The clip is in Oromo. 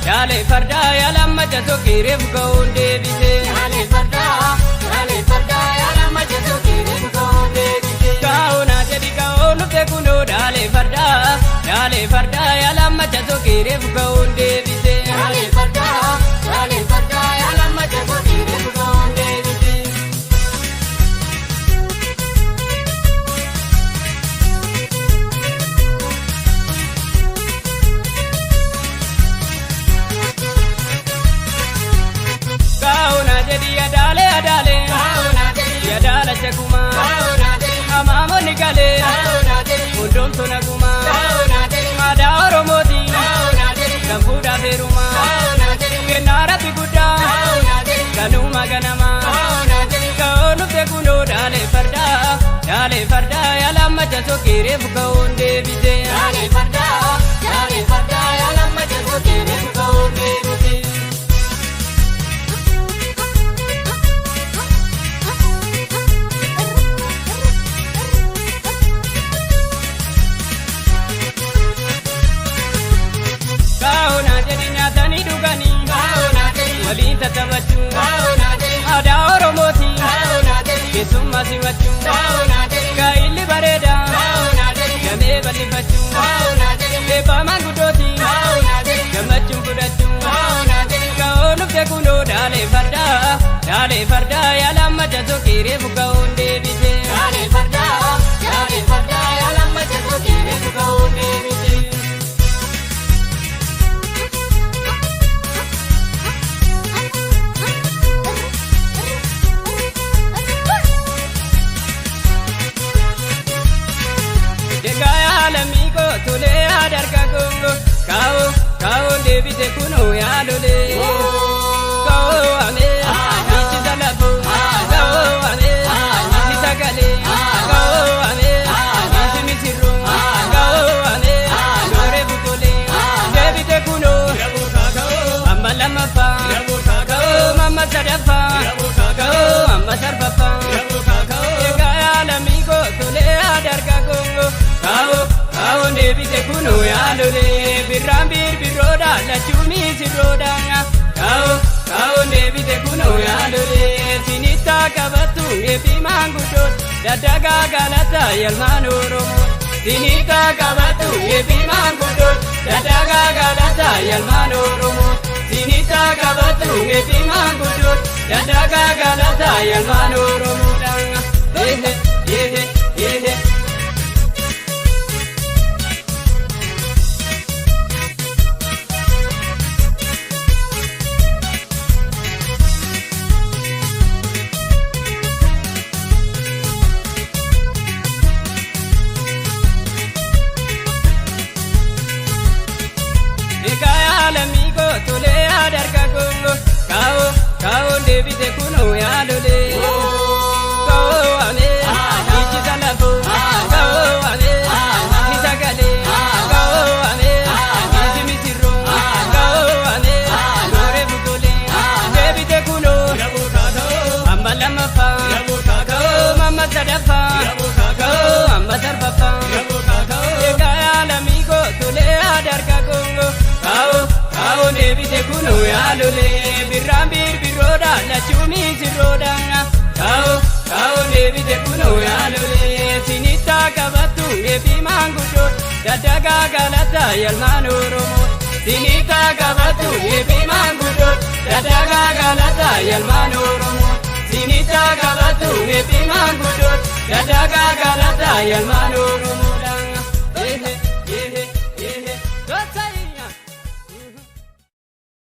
Yaalee fardaa yaalaan macha sokiireef ga'uun deebise. Yaalee fardaa, yaalee fardaa, yaalaan macha sokiireef ga'uun deebise. Kaa'oonaa jedhi kaa'oon dhufte kunoo dhaalee fardaa yaalee fardaa yaalaan macha sokiireef ga'uun deebise. Yaalee fardaa, yaalee fardaa, yaalaan macha sokiireef ga'uun deebise. Kaa'oonaa jedhi yadaalee yadaalee Kaa'oonaa jedhi, yadaala shakumaa kaa'oonaa jedhi, hamaamonni galee kaa'oonaa jedhi, hundoomtu nagumaa kaa'oonaa jedhi, aadaa Oromooti kaa'oonaa jedhi, kan fuudhaaf heerumaa kaa'oonaa jedhi, kennaa rabbi guddaa kaa'oonaa jedhi, kanuma ganamaa. kaa'oonaa jedhi. Kaa'oon dhufte kunoo dhaalee fardaa yaalee fardaa yaalaan macha sokiireef ga'uun deebise. Yaalee fardaa, yaalee fardaa, yaalaan macha sokiireef ga'uun deebise. Kaa'oonaa jedhi nyaatanii dhuganii Kaa'oonaa jedhi, waliin tattaphachuu kaa'oonaa jedhi, aadaa Oromooti kaa'oonaa jedhi, keessummaa simachuu kaa'oonaa jedhi, gaa'illi bareedaa kaa'oonaa jedhi, damee bal'ifachuu kaa'oonaa jedhi, eebbaa maanguddooti kaa'oonaa jedhi, gammachuun fudhachuu. kaa'oonaa jedhi. Kaa'oon dhufte kunoo dhaalee fardaa dhaalee fardaa yaalaan macha sokiireef ga'uun deebise. Yaalee fardaa, yaalee fardaa, yaalaan macha sokiireef ga'uun deebise. Egaa yaalamii koo tolee adarga kongo kaa'oo kaa'oon deebise kunoo yaalolee. Kaa'oo amee ichisa lafoo kaa'oo amee ichisa galee kaa'oo amee ichi misirroo kaa'oo amee looree butolee deebite kunoo amma lammaffaa kaa'oo amma sadaffaa kaa'oo amma arfaffaa. Egaa yaalamii koo tolee adarga kongo kaa'oo kaa'oon deebise kunoo yaalolee birraan birbirroodha lachuu misirroodha kaa'oo kaa'oon deebise kunoo yaalolee sinittaa qabattu eebbi maanguddoon daddagaa galata yalmaan Oromoo sinittaa qabattu eebbi maanguddoon daddagaa galata yalmaan Oromoo sinittaa qabattu eebbi maanguddoon daddagaa galata yalmaan Oromoo Ehe ehe ehe. Egaa yaalamii koo tolee adarga kongo kaa'oo kaa'oon deebise kunoo yaalolee. Kaa'oo amee ichisa lafoo kaa'oo amee ichisa galee kaa'oo amee ichi misirroo kaa'oo amee looree butolee deebite kunoo amma lammaffaa kaa'oo amma sadaffaa kaa'oo amma arfaffaa. Egaa yaalamii koo tolee adarga kongo kaa'oo kaa'oon deebise kunoo yaalolee birraan birbirroodha lachuu misirroodha kaa'oo kaa'oon deebise kunoo yaalolee sinittaa qabattu eebbi maanguddoon daddagaa galata yalmaan Oromoo sinittaa qabattu eebbi maanguddoon daddagaa galata yalmaan Oromoo sinittaa qabattu eebbi maanguddoon daddagaa galata yalmaan Oromoo.